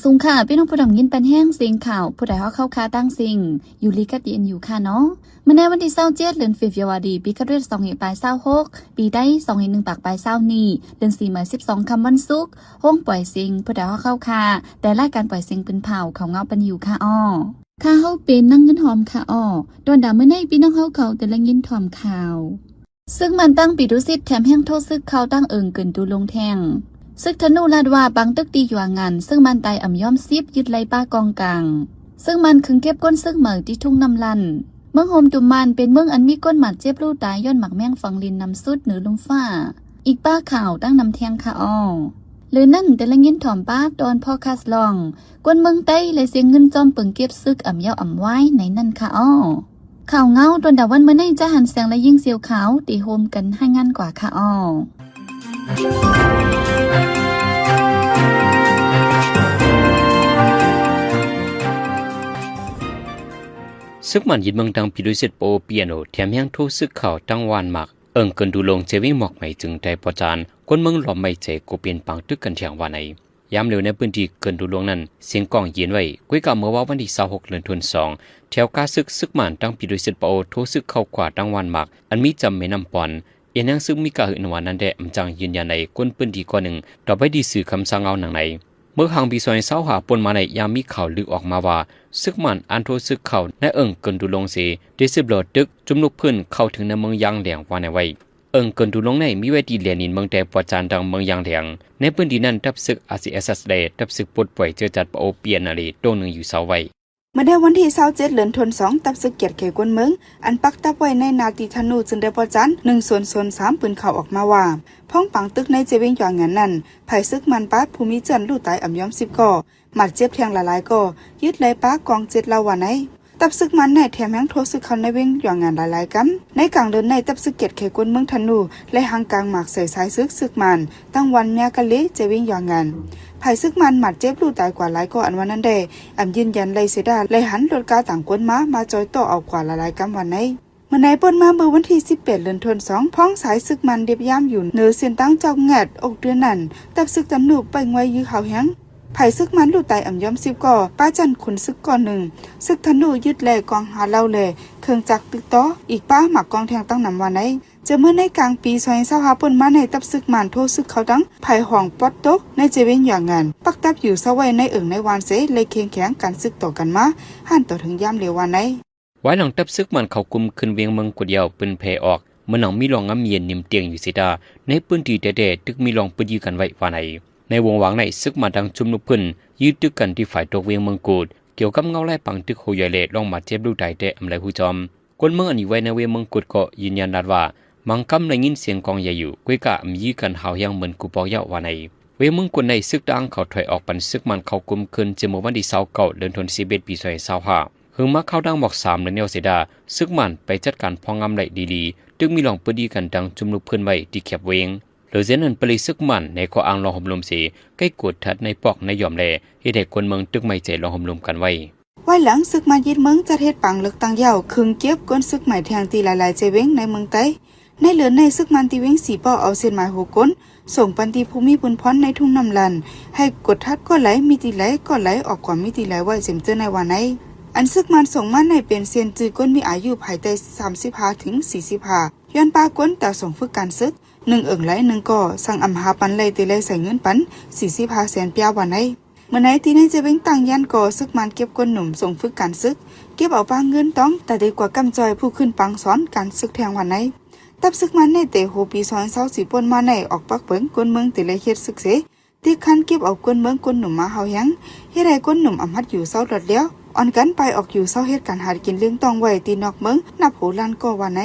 ສູງຄ່າ ພີ່ນ້ອງຜູ້ດຳຍິນປັນແຮງ ສຽງຂ່າວ ຜູ້ໃດຮອກເຂົ້າຄ່າຕ່າງສິ່ງ ຢູ່ລີກັດເຢັນຢູ່ຄ່າເນາະ. ມື້ໃນວັນທີຊາວເຈັດ ເດືອນເຟບຣວາຣີ ປີຄະດວດສອງພັນປາຍຊາວຫົກ ປີໄທສອງພັນໜຶ່ງປາຍຊາວນີ້ ເດືອນສີ່ມາສິບສອງຄ່ຳວັນສຸກ ໂຮງປ່ອຍເສັງ ຜູ້ໃດຮອກເຂົ້າຄ່າ ແຕ່ລາຍການປ່ອຍເສັງປືນເຜົາ ເຂົ້າເງົາປັນຢູ່ຄ່າອ້ອ. ຂ້າເຮົາເປັນນາງເງິນຫອມຄ່າອ້ອ. ຕອນດາມື້ໃນ ພີ່ນ້ອງເຮົາເຂົ້າແຕ່ລະຍິນຖ່ອມຂ່າວ. ຊຶກມານຕັ້ງປີດຸສິດ ແຖມແຮງໂທຊຶກເຂົ້າຕັ້ງເອີ່ງເກີນຕູລົງແທງ. ຊຶກທະນູລາດວ່າ ປາງຕຶກທີ່ຢວງງານ ຊຶກມານຕາຍອຳຍອມສິບ ຍຶດໄລ່ປາກອງກາງ. ຊຶກມານຄຶງເກັບກົ້ນຊຶກໃໝ່ທີ່ທົ່ງນ້ຳລັນ. ເມືອງໂຮມຕຸມມານ ເປັນເມືອງອັນມີຄົນບາດເຈັບຮູ້ຕາຍ ຍ້ອນໝາກແມງຝັງລິນນຳສຸດເໜືອລຸ່ມຟ້າ ອີກປາຂ່າວຕັ້ງນຳແທງຄ່າອ້ອ. ເລີນນັ້ນ ແຕ່ລະຍິນຖ່ອມປາຕອນພອດຄາສລອງ ຄົນເມືອງໃຕ້ ແລະ ສຽງເງິນຈອມປຶງເກັບຊຶກອຳຍາວອຳວາຍໃນນັ້ນຄ່າອ້ອ. ຂ່າວເງົາ ຕອນດາວັນມື້ໃນ ຈະຫັນແສງ ແລະ ຍິງສຽວຂາວ ທີ່ໂຮມກັນຮາຍງານກວ່າຄ່າອ້ອ. ຊຶກມານຍຶດເມືອງຕັ້ງປີດຸສິດ ປະໂອ ປີເອັນໂອ ແຖມແຮງໂທຊຶກເຂົ້າຕັ້ງວານໝາກ ເອີ່ງເກີນຕູລົງ ເຈວຽງໝອກໃໝ່ ຈຶ່ງໄດ້ປະຈານ ຄົນເມືອງລ້ອມໄວ້ໃຈ ກົວເປັນປາງຕຶກກັນແທງວ່າໃນ. ຍາມເລວໃນພື້ນທີ່ເກີນຕູລົງນັ້ນ ສຽງກ້ອງເຢັນໄວ້ ກວຍກາເມື່ອວານວັນທີຊາວຫົກ ເດືອນທັນວາ ແຖວກາຊຶກ ຊຶກມານຕັ້ງປີດຸສິດ ປະໂອ ໂທຊຶກເຂົ້າກວ່າຕັ້ງວານໝາກ ອັນມີຈຳແມ່ນ້ຳປອນ. ເອນຫຍັງຊຶກມີກາຫຶນວ່ານັ້ນແດ່ ອຳຈັ່ງຢືນຢັນໃນຄົນພື້ນທີ່ກ່ອນໜຶ່ງ ຕອບໄວ້ທີ່ສື່ຄຳສັງເງົາດັ່ງໃນ. ເມື່ອກາງປີສອງພັນຊາວຫ້າ ປົນມາໃນ ຍາມມີຂ່າວລືອອກມາວ່າ ຊຶກມານອັນໂທຊຶກເຂົ້າໃນເອີ່ງເກີນຕູລົງເສ ໄດ້ສືບຫຼໍ້ຕຶກຈຸມລຸກພື້ນເຂົ້າເຖິງໃນເມືອງຢາງແຫຼງວ່າແນວໄວ້. ເອີ່ງເກີນຕູລົງໃນ ມີໄວ້ທີ່ແດນດິນເມືອງແຕ່ປະຈານດັ່ງເມືອງຢາງແຫຼງ. ໃນພື້ນທີ່ນັ້ນ ທັບຊຶກ ອາຣ໌ຊີເອສເອສ ແລະ ທັບຊຶກປົດປ່ອຍເຊື້ອຊາດ ປະໂອ ປີເອັນເອລເອ ໂຕໜຶ່ງຢູ່ເຊົາໄວ້. ເມື່ອໃນວັນທີຊາວເຈັດ ເດືອນທັນວາ ທັບຊຶກກຽດໄຂກວນເມືອງ ອັນປັກຕັບໄວ້ໃນໜ້າທີ່ທະນູ ຈຶ່ງໄດ້ປະຈານ ໜຶ່ງສູນສູນສາມ ປືນຂ່າວອອກມາວ່າ ພ້ອງປາງຕຶກໃນເຈວຽງຢວງງານນັ້ນ ຝ່າຍຊຶກມານປາດຜູ້ມີເຈື່ອນຮູ້ຕາຍອຳຍອມສິບກໍ ບາດເຈັບແທງຫຼາຍໆກໍ ຍຶດໄລ່ປາກອງເຈັດລາວວ່າໃນ. ທັບຊຶກມານໃນແຖມແຮງໂທຊຶກເຂົ້າໃນວຽງຢວງງານຫຼາຍໆກຳ. ໃນກາງເດືອນໃນ ທັບຊຶກກຽດໄຂກວນເມືອງທະນູ ໄລ່ຫາງກາງໝາກໃສ່ສາຍຊຶກ ຊຶກມານ ຕັ້ງວັນເມຍກະເລ ເຈວຽງຢວງງານ. ຝ່າຍຊຶກມານບາດເຈັບຮູ້ຕາຍກວ່າຫຼາຍກໍອັນວ່ານັ້ນແດ່ ອຳຢືນຢັນໄລ່ເສດາ ໄລ່ຫັນລົດກາຕ່າງກົນມາ ມາຈອຍຕໍ່ເອົາກວ່າຫຼາຍໆກຳວ່າໃນ. ເມື່ອໃນປົນມາເມື່ອວັນທີສິບແປດ ເດືອນທັນວາ ພ້ອງສາຍຊຶກມານເລັບຍາມຢູ່ເໜືອເສັ້ນທາງຈອກແງດ ອົກເດືອນນັ້ນ ທັບຊຶກຕຳຫຼວດໄປງວຍຢື້ເຂົ້າແຮງ ຝ່າຍຊຶກມານຮູ້ຕາຍອຳຍອມສິບກໍ ປະຈັນຂຸນຊຶກກໍໜຶ່ງ ຊຶກທະນູຍຶດແລກອງຫາເຫຼົ້າແລ ເຄື່ອງຈັກຕຶກຕໍ່ ອີກປະໝາກກອງແທງຕັ້ງນຳວ່າໃນ. ຈະເມື່ອໃນກາງປີສອງພັນຊາວຫ້າ ປົນມາໃນ ທັບຊຶກມານໂທຊຶກເຂົ້າຕັ້ງ ຝ່າຍຫ້ອງປອດຕົກ ໃນເຈວຽງຢວງງານ ປັກຕັບຢູ່ເຊົາໄວ້ໃນເອີ່ງໃນວານເສ ແລະ ເຄັ່ງແຂງກັນຊຶກຕໍ່ກັນມາ ຫັນຕໍ່ເຖິງຍາມເລວວ່າໃນ. ວາຍຫຼັງທັບຊຶກມານເຂົ້າກຸມຂຶ້ນວຽງເມືອງກຸດແລ້ວ ປືນແຜ່ອອກ ເໝືອນໜັງມີລອງງຳເຢັນນິມຕຽງຢູ່ເສດາ ໃນພື້ນທີ່ແຕ່ໆ ຕຶກມີລອງປືນຢື້ກັນໄວ້ວ່າໃນ. ໃນວົງວາງໃນ ຊຶກມານທັງຊຸມລຸກຂຶ້ນ ຢື້ຕຶກກັນທີ່ຝ່າຍຕົກວຽງເມືອງກຸດ ກ່ຽວກັບເງົາລາຍປາງຕຶກໂຫໃຫຍ່ແລະລອງບາດເຈັບຮູ້ຕາຍແຕ່ອຳໄລຮູ້ຈອມ. ຄົນເມືອງອັນຢູ່ໄວ້ໃນວຽງເມືອງກຸດກໍຢືນຢັນລາດວ່າ ບາງກຳໄດ້ຍິນສຽງກ້ອງໃຫຍ່ຢູ່ ກວຍກາອຳຢື້ກັນຫ້າວແຮງເໝືອນກູປອກເຍົາະວ່າໃນ. ວຽງເມືອງກຸດໃນ ຊຶກຕະອາງເຂົາຖອຍອອກ ປັນຊຶກມານເຂົ້າກຸມຄືນ ເຊັ່ນເມື່ອວັນທີຊາວເກົ້າ ເດືອນທັນວາ ເອັດປີ ສອງພັນຊາວຫ້າ. ເຖິງມາຄາວດາງໝອກສາມເດືອນແລ້ວເສດາ ຊຶກມານໄປຈັດການພອງງາມໄດ້ດີໆ ຈຶ່ງມີລອງປືນຍິງກັນດັ່ງຈຸມລຸກພື້ນໄວ້ທີ່ແຄບວຽງ. ເຫຼືອຈາກນັ້ນ ປະລິຊຶກມານໃນຂໍ້ອ້າງລອງໂຮມລົມເສ ໄກ່ກົດທັດນາຍປອກນາຍຢອມແລ ເຮັດໃຫ້ຄົນເມືອງຕຶກໄໝ້ໃຈລອງໂຮມລົມກັນໄວ້. ວາຍຫຼັງຊຶກມານຍຶດເມືອງ ຈັດເຮັດປາງເລືອກຕັ້ງແລ້ວ ຄຶງເກັບກົ້ນຊຶກໃໝ່ແທງທີ່ຫຼາຍໆເຈວຽງໃນເມືອງໃຕ້. ໃນເດືອນໃນ ຊຶກມານທີ່ວຽງສີປ້າເອົາເສັ້ນໝາຍຫົວກົນ ສົ່ງປັນທີ່ຜູ້ມີບຸນພອນໃນທົ່ງນ້ຳລັນ ໃຫ້ກົດທັດກໍໄຫຼ ມີທີ່ໄຫຼກໍໄຫຼ ອອກກວ່າມີທີ່ໄຫຼໄວ້ເຕັມເຕີນໃນວ່າໃນ. ອັນຊຶກມານສົ່ງມາໃນເປັນເສັ້ນຈື່ຄົນມີອາຍຸພາຍໃຕ້ສາມສິບຫ້າເຖິງສີ່ສິບຫ້າ ຍ້ອນປາກົນຕາສົ່ງຝຶກການຊຶກ ໜຶ່ງເອີ່ງໄຫຼໜຶ່ງກໍ ສັ່ງອຳຫາປັນໄຫຼແຕ່ໄຫຼໃສ່ເງິນປັນ ສີ່ສິບຫ້າແສນປຽວ່າໃນ. ເມື່ອໃນທີ່ໃນເຈວຽງຕ່າງຢ້ານກໍ ຊຶກມານເກັບກົ້ນໜຸ່ມສົ່ງຝຶກການຊຶກ ເກັບເອົາປາເງິນຕອງ ຕາເດກວ່າກຳຈ່ອຍຜູ້ຂຶ້ນປາງສອນການຊຶກແທງວ່າໃນ. ທັບຊຶກມານໃນແຕ່ຫົວປີສອງພັນຊາວສີ່ປົນມາໃນ ອອກປາກເບິ່ງກົ້ນເມືອງແຕ່ໄລເຂດຊຶກເສ ຕິກຄັນເກັບເອົາກົ້ນເມືອງກົ້ນໜຸ່ມມາຫ້າວແຮງ ເຮັດໃຫ້ກົ້ນໜຸ່ມອຳຫັດຢູ່ເຊົາລອດແລ້ວ ອ່ອນກັນໄປອອກຢູ່ເຊົາເຮັດການຫາກິນລ້ຽງຕ້ອງໄວ້ທີ່ນອກເມືອງ ນັບໂຫລ້ານກໍວ່າໃນ.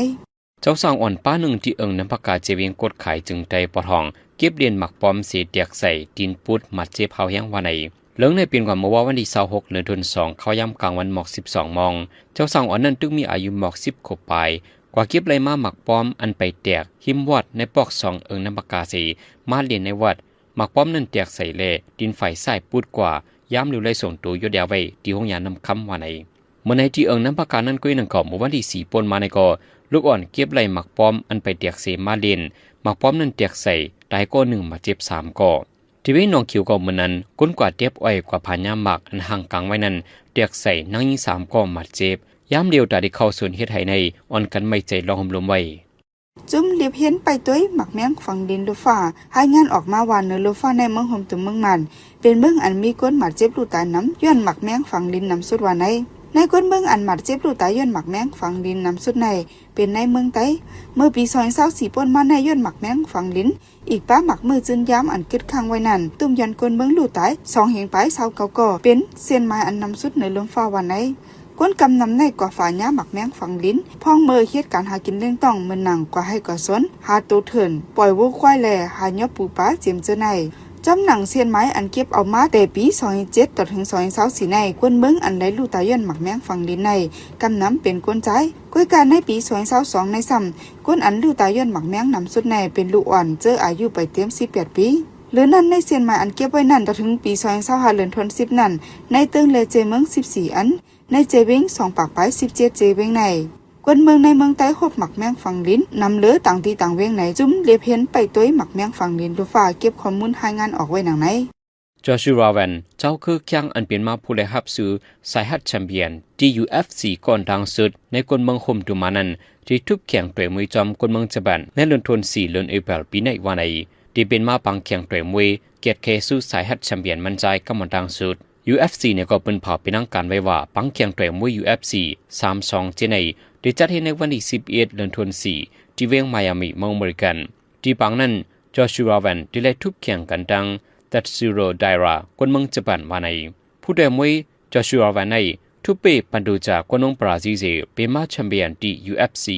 ເຈົ້າຊ້າງອ່ອນປ້າໜຶ່ງທີ່ເອີ່ງນ້ຳປາກາ ເຈວຽງກົດຂາຍ ຈຶ່ງໄດ້ປອດຫ້ອງເກັບຫຼຽນໝາກປ້ອມເສແຕກໃສ່ ຕີນປຸດ ບາດເຈັບຫ້າວແຮງວ່າໃນ. ເລື່ອງໃນເປັນກວ່າເມື່ອວານວັນທີຊາວຫົກ ເດືອນທັນວາ ເຂົ້າຍາມກາງວັນໝອກສິບສອງໂມງ ເຈົ້າຊ້າງອ່ອນນັ້ນຕຶກມີອາຍຸໝອກສິບຂວບປາຍ ກວ່າເກັບໄລ່ມາໝາກປ້ອມອັນໄປແຕກ ຮິມວັດໃນປອກສອງເອີ່ງນ້ຳປາກາເສ ມາຫຼຽນໃນວັດ ໝາກປ້ອມນັ້ນແຕກໃສ່ແລະ ຕີນຝ່າຍຊ້າຍປຸດກວ່າ ຍາມເລວໄລ່ສົ່ງໂຕຢູ່ດຽວໄວ້ທີ່ໂຮງຢານ້ຳຄຳວ່າໃນ. ເມື່ອໃນທີ່ເອີ່ງນ້ຳປາການັ້ນກໍອີກໜຶ່ງກໍ ເມື່ອວັນທີສີ່ປົນມາໃນກໍ ລູກອ່ອນເກັບໄລ່ໝາກປ້ອມອັນໄປແຕກເສມາຫຼຽນ ໝາກປ້ອມນັ້ນແຕກໃສ່ ຕາຍກໍໜຶ່ງ ບາດເຈັບສາມກໍ. ແຖ ທີ່ເວງໜອງຂິວກໍເໝືອນກັນ, ຄົນກວາດເກັບອ້ອຍ ກວາດພາຍາມໝາກອັນຫ້າງກາງໄວ້ນັ້ນ ແຕກໃສ່, ນັ່ງຍິງສາມກໍບາດເຈັບ. ຍາມດຽວ ຕາທີ່ເຂົ້າສວນເຮັດໄຮ່ໃນ ອ່ອນກັນໄໝ້ໃຈລອງໂຮມລົມໄວ້. ຈຸ້ມລຽບເຫັນປ້າຍຕຸ້ຍໝາກແມງຝັງດິນລົດຟ້າ. ລາຍງານອອກມາວ່າ ເນີລົດຟ້າໃນເມືອງໂຮມຕຸມເມືອງມ່ານ ເປັນເມືອງອັນມີຄົນບາດເຈັບຫຼູຕາຍນຳ ຍ້ອນໝາກແມງຝັງດິນນຳສຸດວ່າໃນ. ໃນຄົນເມືອງອັນບາດເຈັບຫຼູຕາຍຍ້ອນໝາກແມງຝັງດິນນຳສຸດໃນ ເປັນໃນເມືອງໃຕ້. ເມື່ອປີສອງພັນຊາວສີ່ ປົນມາໃນ ຍ້ອນໝາກແມງຝັງດິນ ອີກປະໝາກມືຈືນຍາມອັນກຶດຄ້າງໄວ້ນັ້ນ ຕຸ້ມຍ້ອນຄົນເມືອງຫຼູຕາຍ ສອງແສນປາຍຊາວເກົ້າກໍ ເປັນເສັ້ນໝາຍອັນນຳສຸດເນີລົມຟ້າວ່າໃນ. ຄົນກຳນຳໃນກວາດພາຍາມໝາກແມງຝັງດິນ ພ້ອງເມີເຮັດການຫາກິນລ້ຽງຕ້ອງ ເໝືອນໜັງກວາດໄຮ່ກວາດສວນ, ຫາໂຕເຖື່ນ, ປ່ອຍງົວຄວາຍ ແລະ ຫາຫຍໍປູປາ ເຈມເຈີໃນ. ຈຳໜັງເສັ້ນໝາຍອັນເກັບເອົາມາແຕ່ປີສອງພັນເຈັດ ຕໍ່ເຖິງສອງພັນຊາວສີ່ໃນ ຄົນເມືອງອັນໄດ້ຫຼູຕາຍຍ້ອນໝາກແມງຝັງດິນໃນ ກຳນຳເປັນຄົນຊາຍ. ກ້ວຍການໃນປີສອງພັນຊາວສອງໃນຊ້ຳ ຄົນອັນຫຼູຕາຍຍ້ອນໝາກແມງນຳສຸດໃນ ເປັນລູກອ່ອນ ເຈີອາຍຸບໍ່ເຕັມສິບແປດປີ. ເຫຼືອນັ້ນ ໃນເສັ້ນໝາຍອັນເກັບໄວ້ນັ້ນ ຕໍ່ເຖິງປີສອງພັນຊາວຫ້າ ເດືອນທັນວາ ສິບນັ້ນ ໃນເຕີງ ແລະ ເຈເມືອງ ສິບສີ່ອັນ, ໃນເຈເວງ ສອງປາກປາຍ ສິບເຈັດເຈເວງໃນ. ຄົນເມືອງໃນເມືອງໃຕ້ພົບໝາກແມງຝັງດິນນຳເລີຕ່າງທີ່ຕ່າງເວງໃນ. ຈຸ້ມລຽບເຫັນປ້າຍຕຸ້ຍໝາກແມງຝັງດິນລົດຟ້າ ເກັບຂໍ້ມູນລາຍງານອອກໄວ້ດັ່ງໃນ. ຈອຊູຣາແວນ ເຈົ້າເຄີແຄງອັນເປັນມາຜູ້ໄດ້ຮັບຊື່ສາຍຮັດແຊມປຽນ ທີ່ ຢູເອັຟຊີ ກ້ອນດັງສຸດໃນກົດເມືອງໂຮມຕຸມມານັ້ນ ທີ່ທຸບແຂ່ງຕ່ອຍມວຍຈອມກົດເມືອງຈະບານ ໃນເດືອນທັນວາ ເດືອນເອເປຣວປີໃນວ່າໃນ. ທີ່ເປັນມາປາງແຂ່ງຕ່ອຍມວຍ ກຽດແຂຊື່ສາຍຮັດແຊມປຽນມັນຈາຍກຳມະດັງສຸດ. ຢູເອັຟຊີ ໃນກໍເປິ້ນເຜົາເປັນທາງການໄວ້ວ່າ ປາງແຂ່ງຕ່ອຍມວຍ ຢູເອັຟຊີ ສາມສອງເຈັດໃນ ໄດ້ຈັດເຮັດໃນວັນທີສິບເອັດ ເດືອນທັນວາ ທີ່ເວງມາຍອາມີ ເມືອງອາເມລິກັນ. ທີ່ປາງນັ້ນ ຈອຊູຣາແວນ ໄດ້ໄລ່ທຸບແຂ່ງກັນທັງ ແຕັດຊີໂຣ ໄດຣາ ຄົນເມືອງຈະບານວ່າໃນ. ຜູ້ຕ່ອຍມວຍ ຈອຊູຣາແວນ ໃນ ທູເປ ປັນດູຈາ ຄົນເມືອງບຣາຊິລ ເປັນມາແຊມປຽນທີ່ ຢູເອັຟຊີ.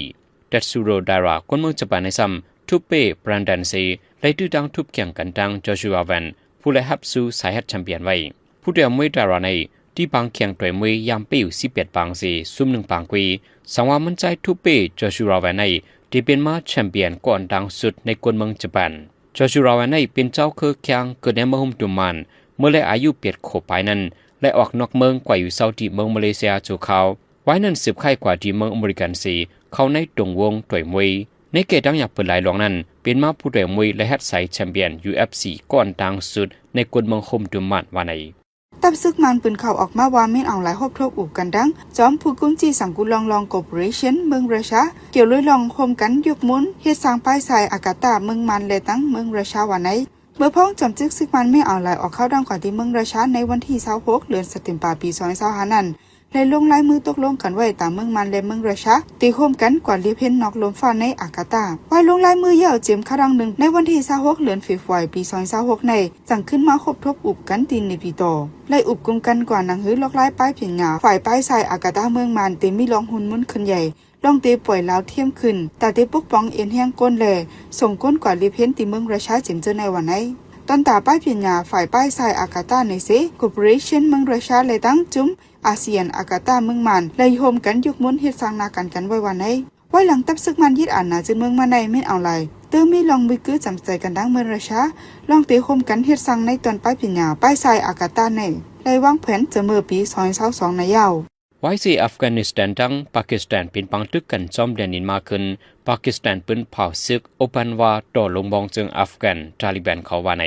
ແຕັດຊີໂຣ ໄດຣາ ຄົນເມືອງຈະບານໃນຊ້ຳ ທູເປ ບຣານດັນ ເຊ ໄລ່ຕື້ຕັງທຸບແຂ່ງກັນທັງ ຈອຊູຣາແວນ ຜູ້ໄດ້ຮັບຊື່ສາຍຮັດແຊມປຽນໄວ້. ຜູ້ຕ່ອຍມວຍ ດາຣາ ໃນ ທີ່ປາງແຂ່ງຕ່ອຍມວຍຍາມເປັ້ວ ສິບແປດປາງເສ ຊຸມໜຶ່ງປາງກວ່າ ສັງວ່າມັນຈາຍ ທູເປ ຈອຊູຣາແວນ ໃນ ທີ່ເປັນມາແຊມປຽນກ້ອນດັງສຸດໃນກົດເມືອງຈະບານ. ຈອຊູຣາແວນ ໃນ ເປັນເຈົ້າເຄີແຄງ ເກີດໃນເມືອງໂຮມຕຸມມານ ເມື່ອໄລອາຍຸແປດຂວບປາຍນັ້ນ ແລະ ອອກນອກເມືອງໄປຢູ່ເຊົາທີ່ເມືອງມາເລເຊຍຊົ່ວຄາວ. ວາຍນັ້ນສືບຄ້າຍກວ່າທີ່ເມືອງອາເມລິກັນເສ ເຂົ້າໃນຕົງວົງຕ່ອຍມວຍ. ໃນແກ່ດັງຢາກເປີດຫຼາຍຫຼວງນັ້ນ ເປັນມາຜູ້ຕ່ອຍມວຍລະຫັດສາຍແຊມປຽນ ຢູເອັຟຊີ ກ້ອນດັງສຸດໃນກົດເມືອງໂຮມຕຸມມານວ່າໃນ. ທັບເສິກມານປືນຂ່າວອອກມາວ່າ ມິນອອງລາຍ ຮົບທົບອຸບກັນດັ່ງ ຈອມຜູ້ກຸມຈີ່ສັງກຸລອງລອງ Corporation ເມືອງຣັດເຊຍ ກ່ຽວໂດຍລອງຮ່ວມກັນຍົກມູນເຮັດສ້າງປ້າຍຊາຍອາກາຕາເມືອງມານ ແລະ ຕັ້ງເມືອງຣັດເຊຍວ່າໃນ. ເມື່ອພ້ອງຈອມຈຶກເສິກມານ ມິນອອງລາຍ ອອກເຂົ້າດັ່ງກ່ອນທີ່ເມືອງຣັດເຊຍໃນວັນທີຊາວຫົກ ເດືອນເຊັບເຕັມເປີ ປີສອງພັນຊາວຫ້ານັ້ນ ໄດ້ລົງລາຍມືຕົກລົງກັນໄວ້ ຕາມເມືອງມານ ແລະ ເມືອງຣັດເຊຍ ທີ່ຮ່ວມກັນກວາດລຽບເຫັນນອກລົມຟ້າໃນອາກາຕາ. ໄວ້ລົງລາຍມືແລ້ວ ເຈມຄະຄັ້ງໜຶ່ງ ໃນວັນທີຊາວຫົກ ເດືອນເຟບຣວາຣີ ປີສອງພັນຊາວຫົກໃນ ຈັ່ງຂຶ້ນມາຮົບທົບອຸບກັນທີ່ເນປີໂຕ ແລະ ອຸບກຸມກັນກວ່າໜັງສືລອກລາຍປາຍປຣິນຍາ ຝ່າຍປ້າຍຊາຍອາກາຕາເມືອງມານ ທີ່ມີລອງຮຸ່ນມຸນຂຶ້ນໃຫຍ່ ລອງເຕະປ່ອຍລາວທຽມຂຶ້ນ ຕາເຕະປົກປ້ອງເອັນແຮງກົ້ນ ແລະ ສົ່ງຄົນກວາດລຽບເຫັນທີ່ເມືອງຣັດເຊຍ ເຈມເຈີໃນວ່າໃນ. ຕອນຕາປ້າຍປຣິນຍາ ຝ່າຍປ້າຍຊາຍອາກາຕາໃນເຊ Corporation ເມືອງຣັດເຊຍ ແລະ ຕັ້ງຈຸ້ມ ອາຊຽນ ອາກາຕາເມືອງມານ ໄດ້ຮ່ວມກັນຍົກມູນເຮັດສ້າງນາການກັນໄວ້ວ່າໃນ. ວາຍຫຼັງທັບເສິກມານຍຶດອານາຈຶດເມືອງມາໃນ ມິນອອງລາຍ ເຕີມມີລອງມືກືຈຳໃຈກັນດັ່ງເມືອງຣັດເຊຍ ລອງເຕະຮ່ວມກັນເຮັດສ້າງໃນຕອນປ້າຍປຣິນຍາ ປ້າຍຊາຍອາກາຕາໃນ ໄດ້ວາງແຜນຈະເມື່ອປີສອງພັນຊາວສອງໃນຍາວ. ວາຍເສ ອັຟການິສຖານ ທັງປາກິສຖານ ເປັນປາງຕຶກກັນຈອມແດນດິນມາກຂຶ້ນ. ປາກິສຖານເປີ້ນເຜົາເສິກ ໂອປັນວ່າ ຕໍ່ລົງບອງເຈີງອັຟການ ຕາລີບານ ເຂົາວ່າໃນ.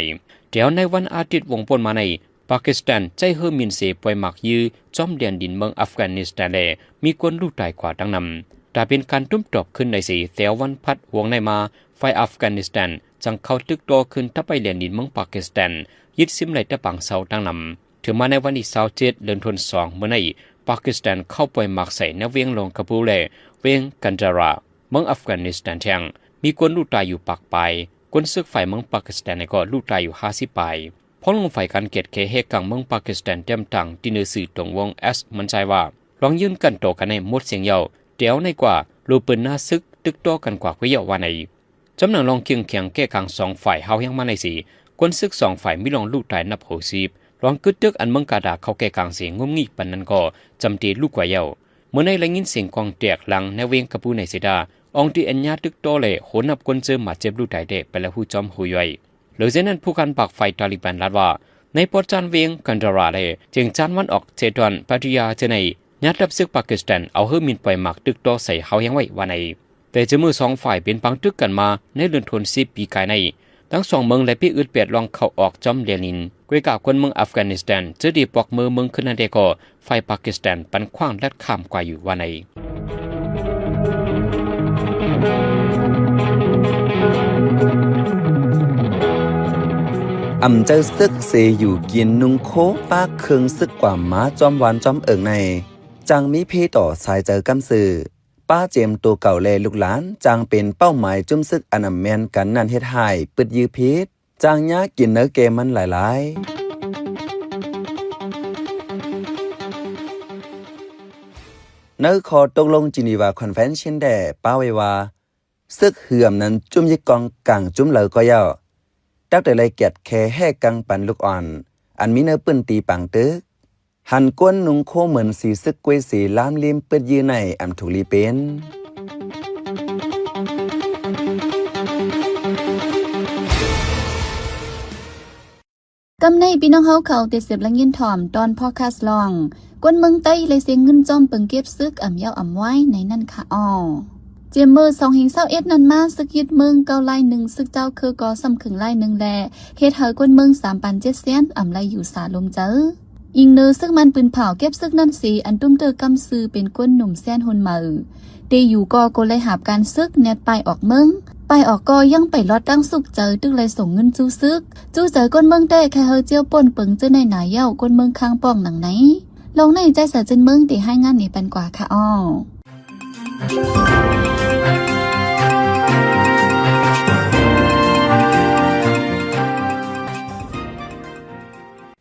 ແຕ່ໃນວັນອາທິດ ວົງປົນມາໃນ ປາກິສຖານໃຊ້ເຮີມິນເສປ່ອຍໝາກຍືຈອມແດນດິນເມືອງອັຟການິສຖານ ແລະ ມີຄົນລູກຕາຍກວ່າຕັ້ງນຳ. ຖ້າເປັນການໂຕ້ຕອບຄືນໄດ້ເສ ແຕ່ວັນພັດຫວງໃນມາ ຝ່າຍອັຟການິສຖານ ຈັ່ງເຂົ້າຕຶກຕໍ່ຄືນທັບໄປແດນດິນເມືອງປາກິສຖານ ຍຶດຊິມໄດ້ຕະປາງເຊົາຕັ້ງນຳ. ເຖິງມາໃນວັນທີຊາວເຈັດ ເດືອນທັນວາ ເມື່ອໃນ ປາກິສຖານເຂົ້າປ່ອຍໝາກໃສ່ໃນເວງລອງກະບູ ແລະ ເວງກັນດາຣາ ເມືອງອັຟການິສຖານແທງ ມີຄົນລູກຕາຍຢູ່ປາກປາຍ. ຄົນເສິກຝ່າຍເມືອງປາກິສຖານໃນກໍລູກຕາຍຢູ່ຫ້າສິບປາຍ. ພ້ອມລົງຝ່າຍການກຽດແຂແຮກກາງເມືອງປາກິສຖານ ແຕ້ມຕັ້ງທີ່ເນີສື່ຕົງວົງ X ມັນຈາຍວ່າ ລອງຢືນກັນຕໍ່ກັນໃນໝົດສຽງຍາວ ແຕ່ເອົາໃນກວ່າ ໂລເປີນໜ້າເສິກຕຶກຕໍ່ກັນກວ່າກວ່າຍາວວ່າໃນ. ຈຳໜັງລອງເຄັ່ງແຂງແກ້ກາງສອງຝ່າຍເຮົາແຮງມາໃນເສ ຄົນເສິກສອງຝ່າຍມີລອງລູກຕາຍນັບຫົກສິບ. ລອງກຶດຕຶກອັນເມືອງກາດາເຂົ້າແກ້ກາງເສ ງຸ້ມງີ້ປານນັ້ນກໍຈຳເຕລູກກວ່າຍາວ. ເມື່ອໃນໄດ້ຍິນສຽງກ້ອງແຕກຫຼັງໃນເວງກະບູໃນເສດາ ອອງທີ່ອັນຍາຕຶກຕໍ່ ແລະ ໂຫນນັບຄົນເຈີໝາດເຈັບລູກຕາຍແດ່ໄປແລ້ວຮູ້ຈອມຮູ້ຍ່ອຍ. ເລີຍເຊັ່ນນັ້ນ ຜູ້ການປາກຝ່າຍຕາລີບານລາດວ່າ ໃນປອດຈານເວງກັນດາຣາ ແລະ ຈຽງຈານວັນອອກເຊດອນ ປາດຢາ ເທື່ອໃນ ຍາດທັບເສິກປາກິສຖານເອົາເຮີມິນປ່ອຍໝາກຕຶກຕໍ່ໃສ່ເຮົາແຮງໄວ້ວ່າໃນ. ແຕ່ຈະເມື່ອສອງຝ່າຍເປັນປາງຕຶກກັນມາໃນເດືອນທັນວາປີກາຍໃນ ທັງສອງເມືອງໄດ້ປິດອຶດແປດລ່ອງເຂົ້າອອກຈອມແດນດິນ. ກວຍກາຄົນເມືອງອັຟການິສຖານ ເຈີດີປອກເມີເມືອງຂຶ້ນນັ້ນແດ່ກໍ ຝ່າຍປາກິສຖານປັນຂວ້າງລັດຂ້າມກວ່າຢູ່ວ່າໃນ. ອຳເຈີາຊຶກເຊຢູ່ກິນນຸ່ງໂຄປາກເຄື່ອງຊຶກກວ່າມາຈອມວານຈອມເອີງໃນ ຈັ່ງມີເພຕໍ່ຊາຍເຈີກຳຊື່. ປ້າເຈມໂຕເກົ່າແລະລູກຫຼານ ຈັ່ງເປັນເປົ້າໝາຍຈຸ້ມຊຶກອັນອຳແມ່ນກັນນັ້ນເຮັດຮ້າຍປຶດຍື້ຜິດ ຈັ່ງຍາກິນເນີແກ່ມັນຫຼາຍໆ. ໃນຂໍ້ຕົກລົງ Geneva Convention ແດ່ ປ້າໄວ້ວ່າ ຊຶກເຫື່ອມນັ້ນຈຸ້ມຍຶກກອງກາງຈຸ້ມເລີກໍເຍົາະ ຕັກແຕ່ໄລ່ແກດແຄແຮ່ກັງປັນລູກອ່ອນ ອັນມີໃນພື້ນທີ່ປາງຕຶກ. ຫັນກວນນຸ່ງໂຄເໝືອນສີຊຶກກວຍເສ ລາມລິມປຶດຍື້ໃນອຳທຸກລີເປັນ. ກຳໃນພີ່ນ້ອງເຮົາເຂົາເຕັດເສບລະຍິນຖ່ອມຕອນພອດຄາສລອງ ກວນເມືອງໃຕ້ໄລ່ເຊງເງິນຈອມເປິງເກັບຊຶກອຳເຍົາະອຳວາຍໃນນັ້ນຄະອໍ. ຈຽມເມີສອງເຮງຊາວເອັດນັ້ນມາ ຊຶກຍຶດເມືອງເກົ້າລາຍໜຶ່ງ ຊຶກເຈົ້າຄືກໍຊ້ຳເຄິ່ງລາຍໜຶ່ງ ແລະ ເຮັດໃຫ້ກວນເມືອງສາມປານເຈັດແສນອຳໄລຢູ່ສາລົມເຈີ. ອີງເນີຊຶກມານປືນເຜົາເກັບຊຶກນັ້ນເສ ອັນຕຸ້ມເຕີກຳຊື່ເປັນກວນໜຸ່ມແສນຮຸ່ນໃໝ່ ເຕຢູ່ກໍກໍໄດ້ຮັບການຊຶກແນບປ້າຍອອກເມືອງ ປ້າຍອອກກໍຍັງໄປລອດຕັ້ງສຸກໃຈ ຕຶກໄລ່ສົ່ງເງິນຈູ້ຊຶກ ຈູ້ໃຈກວນເມືອງແຕ້ ໃຫ້ເຮົາຈຽວປົ່ນເປິງເຈີໃນໜາເຍົາະ ກວນເມືອງຄ້າງປ້ອງໜັງໃນ. ລອງໃນໃຈສາຍເຈີນເມືອງໄດ້ຮາຍງານນີ້ປັນກວ່າຄະອໍ.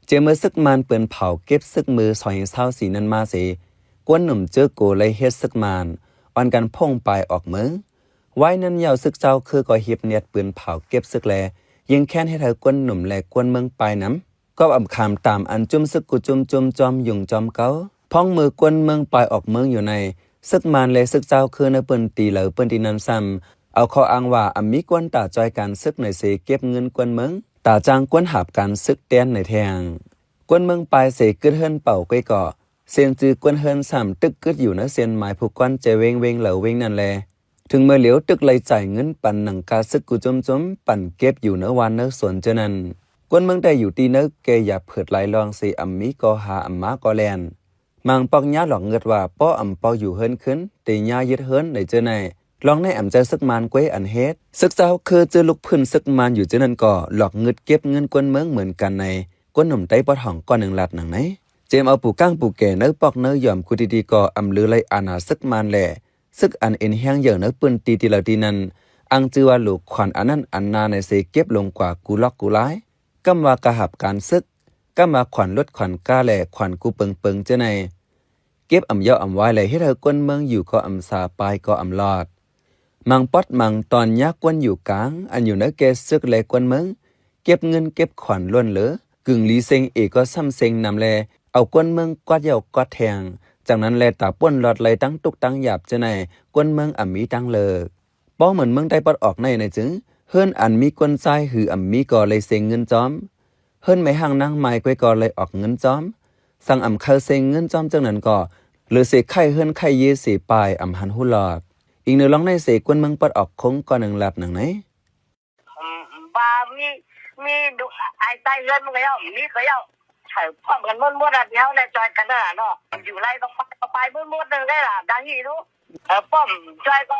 ເຈີເມື່ອຊຶກມານປືນເຜົາເກັບຊຶກເມື່ອສອງເຮງຊາວສີ່ນັ້ນມາເສ ກວນໜຸ່ມເຈີໂກໄລ່ເຮັດຊຶກມານ ອ່ອນກັນພົ່ງປ້າຍອອກເມືອງ. ວາຍນັ້ນເຍົາະຊຶກເຈົ້າຄືກໍຮີບແນບປືນເຜົາເກັບຊຶກແລ ຍິງແຄ້ນເຮັດໃຫ້ກວນໜຸ່ມແລກວນເມືອງປ້າຍນຳ ກໍອຳຄາມຕາມອັນຈຸ້ມຊຶກກູຈຸ້ມຈຸ້ມຈອມຍຸງຈອມເກົາ. ພ້ອງເມື່ອກວນເມືອງປ້າຍອອກເມືອງຢູ່ໃນ ຊຶກມານແລຊຶກເຈົ້າຄືໃນພື້ນທີ່ເລີ ພື້ນທີ່ນັ້ນຊ້ຳ ເອົາຂໍ້ອ້າງວ່າອຳມີກວນຕາຈ່ອຍການຊຶກໃນເສ ເກັບເງິນກວນເມືອງ ຕາຈ້າງກວນຫາບການຊຶກແທນໃນແທງ. ກວນເມືອງປ້າຍເສກຶດເຮືອນເປົ່າກ້ວຍເກາະ ເຊັ່ນຈື່ກວນເຮືອນຊ້ຳຕຶກກຶດຢູ່ໃນເສັ້ນໝາຍຜູ້ກວນແຈເວັງເວັງເລີເວັງນັ້ນແລ. ເຖິງເມື່ອຫຼຽວຕຶກໄລ່ຈ່າຍເງິນປັນໜັງກາຊຶກກູຈຸ້ມຈຸ້ມ ປັ່ນເກັບຢູ່ເນີວານເນີສວນເຈີນັ້ນ. ກວນເມືອງໄດ້ຢູ່ທີ່ເນີແກ່ຢາເພີດຫຼາຍລ່ອງເສ ອຳມີກໍຫາ ອຳມາກໍແລ່ນ. ມັງປອກຍາຫຼອກງຶດວ່າ ປ້ອມອຳປອກຢູ່ເຮືອນຄືນ ເຕຍາຍຶດເຮືອນໃນເຈີໃນ. ລອງໃນອຳເຈີາຊຶກມານກ້ວຍອັນເຮັດ ຊຶກເຈົ້າຄືເຈີລູກພື້ນຊຶກມານຢູ່ເຈີນັ້ນກໍ ຫຼອກງຶດເກັບເງິນກວນເມືອງເໝືອນກັນໃນ. ກວນໜຸ່ມໄຕ້ປອດຫ້ອງກ້ອນໜຶ່ງລາດໜັງໃນ. ເຈມເອົາປູກ້າງປູແກເນີປອກເນີຢອມ ກູດີໆກໍອຳລືໄລ່ອານາຊຶກມານແລ ຊຶກອັນເອັນແຮງເຫຍີ້ໃນພື້ນທີ່ທີ່ເລີທີ່ນັ້ນ ອ້າງຈື່ວ່າໂຫຼຂວັນອັນນັ້ນອັນນາໃນເສ ເກັບລົງກວ່າກູລັອກກູລາຍ. ກຳວ່າກະຫັບການຊຶກ ກຳວ່າຂວັນລົດຂວັນກ້າແລ ຂວັນກູເປິງເປິງເຈີໃນ. ເກັບອຳເຍົາະອຳວາຍແລ ເຮັດໃຫ້ກວນເມືອງຢູ່ກໍອຳຊາ ປາຍກໍອຳລອດ. ມັງປອດມັງຕອນຍາກກວນຢູ່ກາງ ອັນຢູ່ໃນແກ່ຊຶກແລກວນເມືອງ ເກັບເງິນເກັບຂວັນລ້ນເລີ ກຶ່ງລີເຊັງເອກໍຊ້ຳເຊັງນຳແລ ເອົາກວນເມືອງກວາດເຫຍົາກວາດແທງ. ຈັ່ງນັ້ນແລ ຕາປົ່ນລອດໄລ່ຕັ້ງທຸກຕັ້ງຢາບເຈີໃນ ກວນເມືອງອຳມີຕັ້ງເລີກ. ປ້ອມເໝືອນເມືອງໄຕ້ປອດອອກໃນໃນຈຶ່ງ ເຮືອນອັນມີກວນຊາຍ ຫຼື ອຳມີກໍໄລ່ເຊັງເງິນຈອມ. ເຮືອນແມ່ຫ້າງນາງໝາຍກ້ວຍກໍໄລ່ອອກເງິນຈອມ. ສັງອຳໄຄເຊັງເງິນຈອມຈັ່ງນັ້ນກໍ ເຫຼືອເສໄຂ້ເຮືອນໄຂ້ເຢເສປາຍ ອຳຫັນຮູ້ລອດ. ອີງເນີລອງໃນເສ ກວນເມືອງປອດອອກຄົງກໍໜຶ່ງລາດໜັງໃນ. ອືມ ວ່າມີ ມີດູ ອາ ອາຍໃຕ້ເຮືອນມັນກໍເຈົ້າ ມີກໍເຈົ້າ ໃຫ້ພ້ອມກັນໝົດໆ ອະ ທີ່ເຮົາໄດ້ຊ່ອຍກັນນັ້ນນະເນາະ ຢູ່ໄລຕ້ອງໄປ ໄປໝົດໆ ໜຶ່ງໄດ້ລະ ດາຮີດູ ເອີ ປ້ອມຊ່ອຍກໍ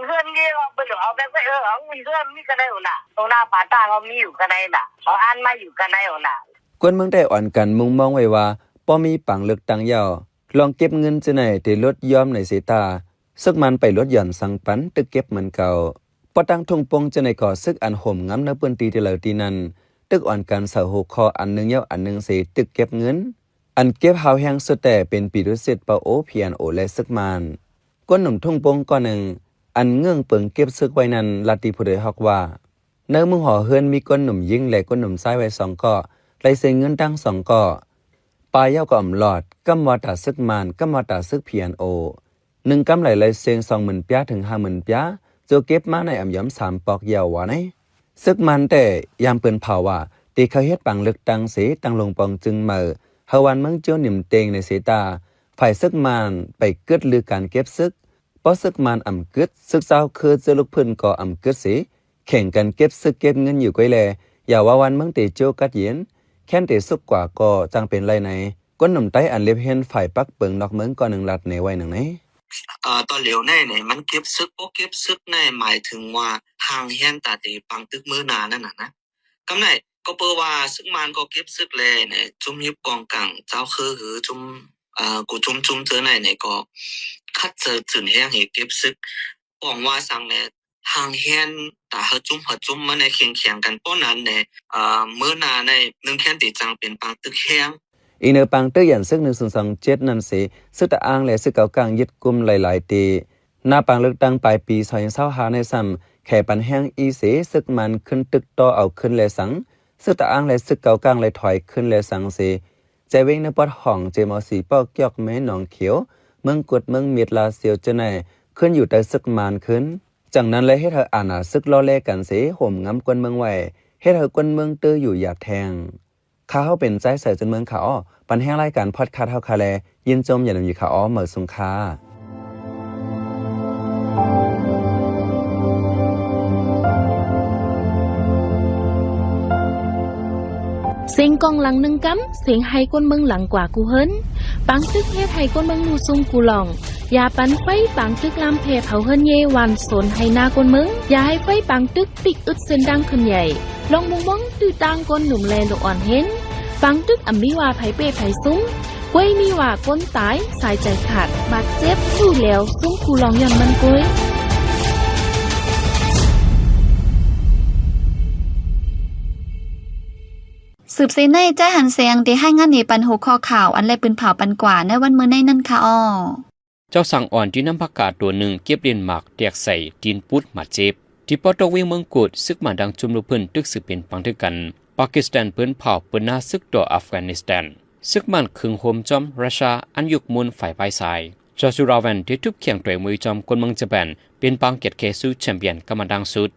ເຮືອນນີ້ ເຮົາໄປເອົາແບບ ເອີ ເອົາມີເຮືອນມີກໍໄດ້ຫັ້ນນະ ໂຕໜ້າປາຕາເຮົາມີຢູ່ກໍໄດ້ນະ ເຮົາອ່ານມາຢູ່ກໍໄດ້ຫັ້ນນະ. ກວນເມືອງໄດ້ອ່ອນກັນມຸງມອງໄວ້ວ່າ ພໍມີປາງເລືອກຕັ້ງແລ້ວ ລອງເກັບເງິນຈະໄນ ໄດ້ລົດຍອມໃນເສຕາ ຊຶກມັນໄປລົດຢ່ອນສັງປັນ ຕຶກເກັບເໝືອນເກົ່າ. ພໍຕັ້ງທຸ່ງປົງຈະໄນກໍ ຊຶກອັນໂຫມງຳໃນພື້ນທີ່ທີ່ເລີທີ່ນັ້ນ ຕຶກອ່ອນກັນເສົາຫົວຂໍ້ອັນໜຶ່ງເຫຍົາອັນໜຶ່ງເສ ຕຶກເກັບເງິນ. ອັນເກັບຮາວແຮງສຸດແຕ່ເປັນປີຕຸສິດ ປະໂອ ພີແອນໂອ ແລະ ຊຶກມັນ. ກວນໜຸ່ມທຸ່ງປົງກ້ອນໜຶ່ງ ອັນເງື່ອງເປິງເກັບຊຶກໄວ້ນັ້ນ ລັດຕິຜູ້ໂດຍຮອກວ່າ ໃນມຸງຫໍເຮືອນມີກວນໜຸ່ມຍິງ ແລະ ກວນໜຸ່ມຊາຍໄວ້ສອງເກາະ ໄລ່ເຊັງເງິນທັງສອງເກາະ. ປາຍເຫຍົາກໍອຳລອດ ກຳວ່າຕາຊຶກມັນ ກຳວ່າຕາຊຶກ ພີແອນໂອ ໜຶ່ງກຳໄລໄລ່ເຊັງສອງໝື່ນປຽ ເຖິງຫ້າໝື່ນປຽ ໂຈເກັບມາໃນອຳຍອມສາມປອກເຫຍົາວ່າໃນ. ຊຶກມັນແຕ່ຍາມປືນເຜົາວ່າ ທີ່ເຂົາເຮັດປາງເລືອກຕັ້ງເສ ຕັ້ງລົງປອງຈຶ່ງໃໝ່ ເຮົາວານເມືອງເຈີໜິມເຕັງໃນເສຕາ ຝ່າຍຊຶກມັນໄປກຶດລືການເກັບຊຶກ. ພໍຊຶກມັນອຳກຶດ ຊຶກຊາວເຄີເຈີລູກພື້ນກໍອຳກຶດເສ ເຄັ່ງກັນເກັບຊຶກເກັບເງິນຢູ່ກ້ວຍແລ ຢ່າວ່າວານເມືອງເຕໂຈກັດເຢັນ ແຄ້ນເຕຊຸກກວ່າກໍຈັ່ງເປັນໄລໃນ ຄົນໜຸ່ມໃຕ້ອັນລຽບຮຽນຝ່າຍປັກເປິງນອກເມືອງກ່ອນໜຶ່ງລັດເນໄວ້ໜຶ່ງໃນ. ເອີ ຕອນຫຼຽວໃນນີ້ມັນເກັບຊຶກ ບໍ່ເກັບຊຶກໃນໝາຍເຖິງວ່າ ຮ່າງແຮງຕາເຕປັງຕຶກມື້ໜ້ານັ້ນນະ ນະ ກຳໃນ ກໍເປີວ່າຊຶກມານກໍເກັບຊຶກແລ້ວນີ້ ຈຸ້ມຮີບກອງກາງເຈົ້າຄື ຄືຈຸ້ມ ເອີ ກູຈຸ້ມຈຸ້ມເຈີໃນນີ້ກໍຄັດເຈີຈືນແຮງໃຫ້ເກັບຊຶກ ປອງວ່າສັງແລ ຮ່າງແຮງຕາເຮົາຈຸ້ມເຮົາຈຸ້ມມາໃນເຄັ່ງແຂງກັນປ້ອນນັ້ນແດ່ ເອີ ມື້ໜ້າໃນໜຶ່ງແຄ້ນເຕຈັ່ງເປັນປາງຕຶກແຮງ. ອີເນີປາງຕຶກຢານຊຶກໜຶ່ງສູນສອງເຈັດນັ້ນເສ ຊຶກຕະອ້າງແລຊຶກເກົາກາງຍຶດກຸມຫຼາຍໆເຕ ໜ້າປາງເລືອກຕັ້ງປາຍປີສອງພັນຊາວຫ້າໃນຊ້ຳ ແຂປັນແຮງອີເສ ຊຶກມານຂຶ້ນຕຶກຕໍ່ເອົາຄືນແລສັງ ຊຶກຕະອ້າງແລຊຶກເກົາກາງແລຖອຍຄືນແລສັງເສ ໃຈເວັງໃນປອດຫ້ອງ ເຈມອາຊີ ປອກກຽວ ແມ່ໜອງຂຽວ ເມືອງກຸດ ເມືອງມິດ ລາຊຽວ ເຈົ້າໃນ ຂຶ້ນຢູ່ໃຕ້ຊຶກມານຄືນ. ຈັ່ງນັ້ນແລເຮັດໃຫ້ອານາຊຶກລໍ້ແລກັນເສ ໂຫມງຳຄົນເມືອງໄວ້ ເຮັດໃຫ້ຄົນເມືອງຕື້ຢູ່ຢາດແທງ. ຂ້າເຮົາເປັນຊາຍເສືອເຈົ້າເມືອງຂາວ ປັນແຮງລາຍການພອດຄາສເຮົາຄາແລ ຍິນຊົມຢ່າລືມຢູ່ຂາວ ເໝີສູງຄ່າ. ເສງກອງຫຼັງໜຶ່ງກຳ ເສງໄຮຄົນເມືອງຫຼັງກວ່າກູເຮີນ ປາງຕຶກເຮັດໃຫ້ຄົນເມືອງຮູ້ຊຸມກູລອງ ຢ່າປັນໄຟປາງຕຶກລາມແຜ່ເຜົາເຮືອນເຢ ຫວ່ານສົນໄຮ່ນາຄົນເມືອງ ຢ່າໃຫ້ໄຟປາງຕຶກປິກອຶດເສັ້ນທາງຂຶ້ນໃຫຍ່ ລອງມຸງມອງຕື້ຕ່າງຄົນໜຸ່ມແລລູກອ່ອນເຫັນ ປາງຕຶກອຳມີວ່າໃຜເປ້ໃຜຊຸມ ກ້ວຍມີວ່າຄົນຕາຍ ສາຍໃຈຂາດ ບາດເຈັບຢູ່ແລ້ວຊຸມກູລອງຍ້ອນມັນກ້ວຍ. ສືບເສຍໃນ ຈ້າຍຫັນແສງ ໄດ້ຮາຍງານໃຫ້ປັນຫົວຂໍ້ຂ່າວ ອັນແລປືນເຜົາປັນກວ່າໃນວັນມື້ໃນນັ້ນຄ່າອໍ. ເຈົ້າຊ້າງອ່ອນທີ່ນຳພາກາຕົວໜຶ່ງເກັບຫຼິ້ນໝາກແຕກໃສ່ຕີນປຸດບາດເຈັບ. ທີ່ປາກຕົກວຽງເມືອງກຸດ ຊຶກມານດັ່ງຈຸ້ມລຸກພື້ນຕຶກສືບເປັນປາງຕຶກກັນ ປາກິສຖານປືນເຜົາປືນໜ້າຊຶກຕໍ່ອັຟການິສຖານ ຊຶກມານເຄິ່ງໂຮມຈອມຣັດຊຽາ ອັນຍຸກໝູນຝ່າຍພາຍຊາຍ ຈອຊູຣາແວນ ທີ່ທຸບຂຽງຕ່ອຍມວຍຈອມຄົນເມືອງຈະແປນ ເປັນປາງກຽດແຄຊູແຊມປຽນກຳມາດາງສຸດ.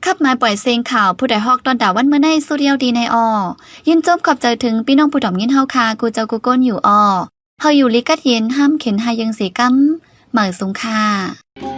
ຂັບມາປ່ອຍເສງຂ່າວ ຜູ້ໃດຮອກຕ້ອນດາວວັນມື້ໃນສຸດຍອດດີໃນອໍ. ຍິນຊົມຂອບໃຈເຖິງພີ່ນ້ອງຜູ້ດອມຍິນເຮົາຄ່າ ກູເຈົ້າກູກົນຢູ່ອໍ. ເຮົາຢູ່ລີກັດເຢັນ ຫ້າມເຂັນຫາຍເຢິງເສກຳ ເໝີສູງຄ່າ.